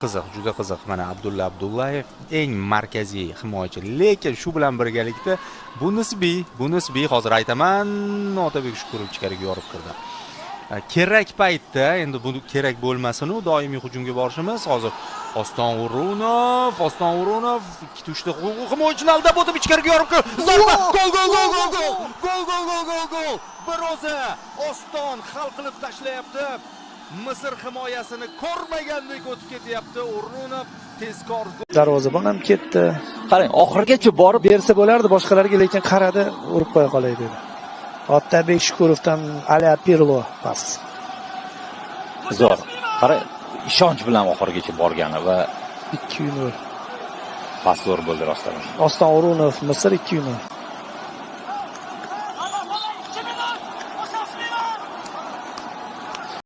Qiziq, juda qiziq. Mana Abdulla Abdullayev eng markaziy himoyachi, lekin shu bilan birgalikda bu nisbiy, bu nisbiy, hozir aytaman. Otabek Shukurov ichkariga yorib kirdi. Kerak paytda, endi bu kerak bo'lmasin-u, doimiy hujumga borishimiz. Hozir Oston O'runov, Oston O'runov ikkita, uchta himoyachini aldab o'tib, ichkariga yorib kirdi. Zarba! Gol, gol, gol, gol, gol! Gol, gol, gol, gol, gol! Bir o'zi Oston hal qilib tashlayapti. Misr himoyasini ko'rmagandek o'tib ketyapti O'runov, tezkor. Darvozabon ham ketdi. Qarang, oxirigacha borib Bersa bo'lardi boshqalarga, lekin qaradi, urib qo'ya qolay dedi. Otabek Shukurovdan Alia Pirlo pas. Zo'r. Qarang, ishonch bilan oxirigacha borgani va 2-0. Pas zo'r bo'ldi rostdan. Oston O'runov, Misr 2-0.